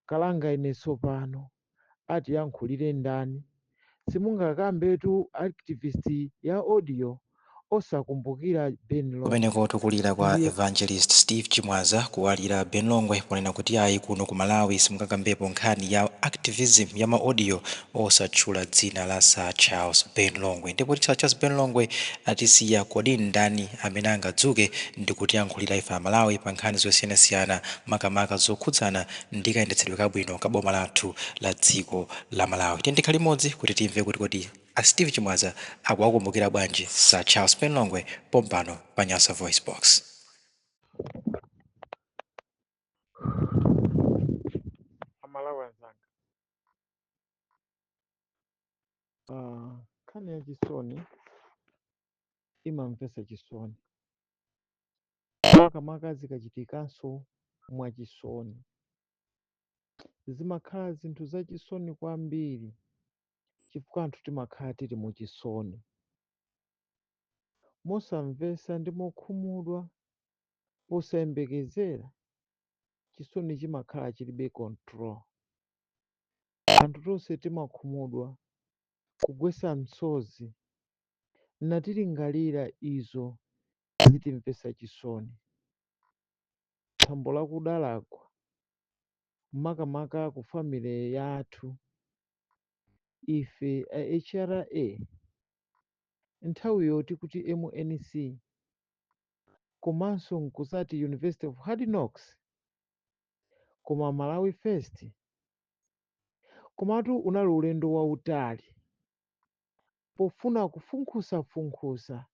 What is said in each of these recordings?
Kalanga ine tsopano, atiyankhulire ndani? Simungakambetu activist ya audio osakumbukira Ben Longwe. Kumeneko kulira kwa Ndiye Evangelist Steve Chimwaza kuwalira Ben Longwe ponena kuti ayi, kuno ku Malawi simungakambepo nkhani ya activism ya ma audio osatchula dzina la Sir Charles Ben Longwe. Ndipo Sir Charles Ben Longwe atisiya, kodi ndani amene angadzuke ndi kutiyankhulira ife Amalawi pa nkhani zosiyanasiyana, makamaka zokhudzana ndi kayendetsedwe kabwino ka boma lathu la dziko la Malawi? Tikhale limodzi kuti timve kuti kodi a Steve Chimwaza akuwakumbukira bwanji Sir Charles Ben Longwe, pompano pa Nyasa Voice Box. Amalawi anzanga, nkhani ya chisoni imamvetsa chisoni, makamaka zikachitikanso mwachisoni, zimakhala zinthu zachisoni kwambiri, chifukwa anthu timakhala tili muchisoni, mosamvetsa ndi mokhumudwa, posayembekezera. Chisoni chimakhala chilibe control. Anthu tonse timakhumudwa, kugwetsa msozi, natilingalira izo zitimvetsa chisoni. Thambo lakuda lagwa, makamaka ku family yathu ife a HRA, nthawi yoti kuti MNC komanso nkusati University of Hard Knocks, koma Malawi First. Komatu unali ulendo wautali pofuna kufunkhusafunkhusa,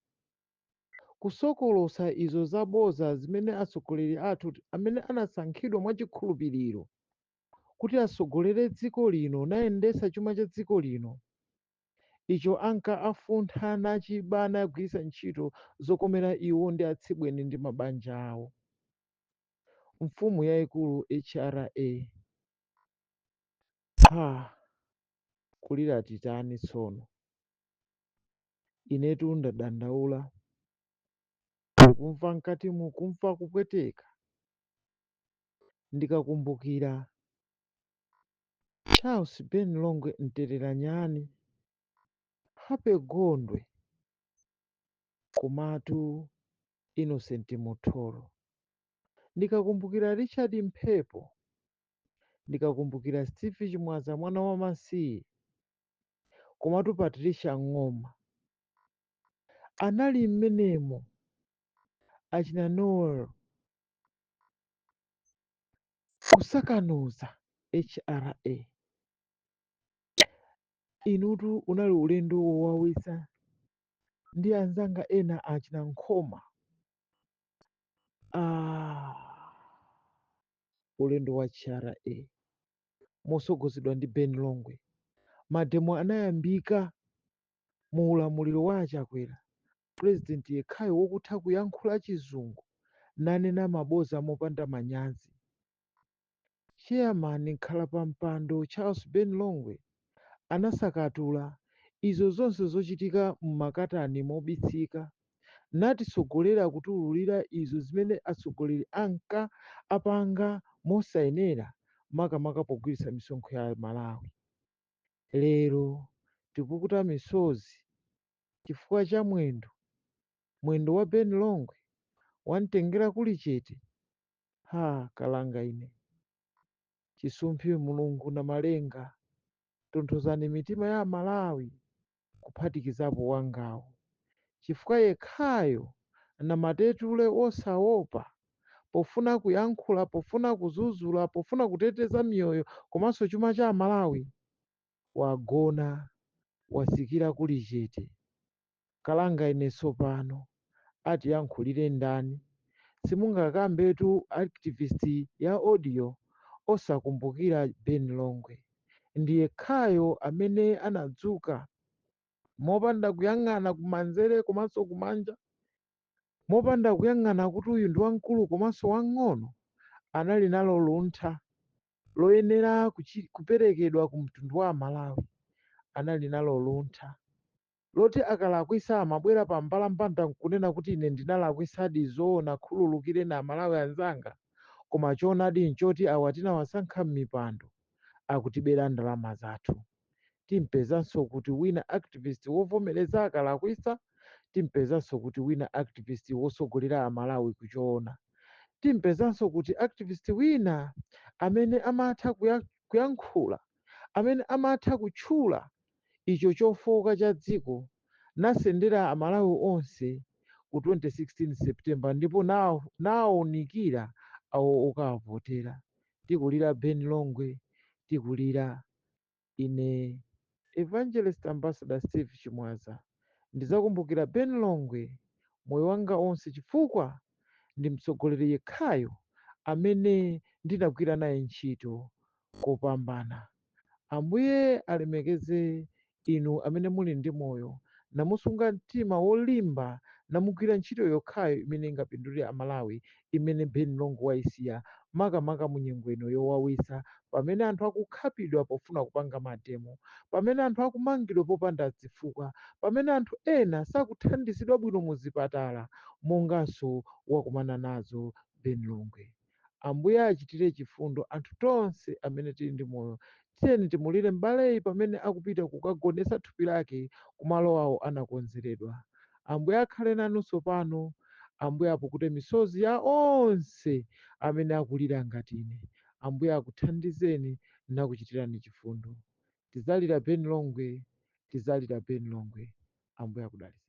kusokolosa izo zaboza zimene atsogoleri athu amene anasankhidwa mwachikhulupiriro kuti atsogolere dziko lino nayendetsa chuma cha dziko lino, icho anka afuntha nachiba nagwiritsa ntchito zokomera iwo ndi atsibweni ndi mabanja awo. Mfumu yayikulu HRA, ha, kulira titani tsono? Inetu ndadandaula, ndikumva mkatimu kumva kupweteka ndikakumbukira Charles Ben Longwe Mtereranyani, Happy Gondwe, komatu Innocent Muthoro, ndikakumbukira Richard Mphepo, ndikakumbukira Steve Chimwaza mwana wa masiye, komatu Patricia Ng'oma anali mmenemo, achina Noel, kusakanuza HRA. Inutu unali ulendo wowawitsa ndi anzanga ena achina Nkhoma. Ulendo wa HRA mosogozedwa ndi Ben Longwe, mademo anayambika mu ulamuliro wa Achakwera, president yekhayo wokutha kuyankhula Chizungu nanena maboza mopanda manyazi. Chairman nkhala pa mpando Charles Ben Longwe anasakatula izo zonse zochitika mmakatani mobisika, natitsogolera kutiwululira izo zimene atsogoleri anka apanga mosayenera, makamaka pogwiritsa misonkho ya Malawi. Lero tikupukuta misozi chifukwa cha mwendo wa Ben Longwe wamtengera kuli chete. Ha, kalanga ine! Chisumphi Mulungu na malenga, tonthozani mitima ya Malawi, kuphatikizapo wangawo, chifukwa yekhayo na matetule osaopa pofuna kuyankhula, pofuna kuzuzula, pofuna kuteteza miyoyo komanso chuma cha Malawi, wagona, wasikira kuli chete. Kalanga ine tsopano, atiyankhulire ndani? Simungakambetu activist ya audio osakumbukira Ben Longwe. Ndiyekhayo amene anadzuka mopanda kuyang'ana kumanzere komanso kumanja, mopanda kuyang'ana kuti uyu ndi wamkulu komanso wamng'ono. Anali nalo luntha loyenera kuperekedwa ku mtundu wa Malawi. Anali nalo luntha loti akalakwisa amabwera pa mbalambanda nkunena kuti ine ndinalakwisadi, zoona, khululukireni Amalawi anzanga. Koma choonadi nchoti awa tinawasankha m'mipando akutibera ndalama zathu. Timpezanso kuti wina activist wovomereza akalakwitsa? Timpezanso kuti wina activist wosogolera Amalawi kuchoona? Timpezanso kuti activist wina amene amatha kuyankhula, amene amatha kutchula icho chofoka cha dziko, nasendera Amalawi onse ku 2016 September ndipo nawunikira awo okawavotera? Tikulira Ben Longwe, tikulira. Ine Evangelist Ambassador Steve Chimwaza ndizakumbukira Ben Longwe moyo wanga onse, chifukwa ndi mtsogoleri yekhayo amene ndinagwira naye ntchito kopambana. Ambuye alemekeze inu amene muli ndi moyo namusunga mtima wolimba, namugwira ntchito yokhayo imene ingapindulire Amalawi, imene Ben Longwe waisiya, makamaka mu nyengo ino yowawisa, pamene anthu akukhapidwa pofuna kupanga mademo, pamene anthu akumangidwa popanda zifukwa, pamene anthu ena sakuthandizidwa bwino mu zipatala, monganso wakumana nazo Ben Longwe. Ambuye achitire chifundo anthu tonse amene tili ndi moyo. Tiyeni timulire m'baleyi pamene akupita kukagonetsa thupi lake kumalo awo anakonzeredwa. Ambuye akhale nanunso pano. Ambuye apukute misozi ya onse amene akulira ngati ine. Ambuye akuthandizeni nakuchitirani chifundo. Tizalira Ben Longwe, tizalira Ben Longwe. Ambuye akudalitseni.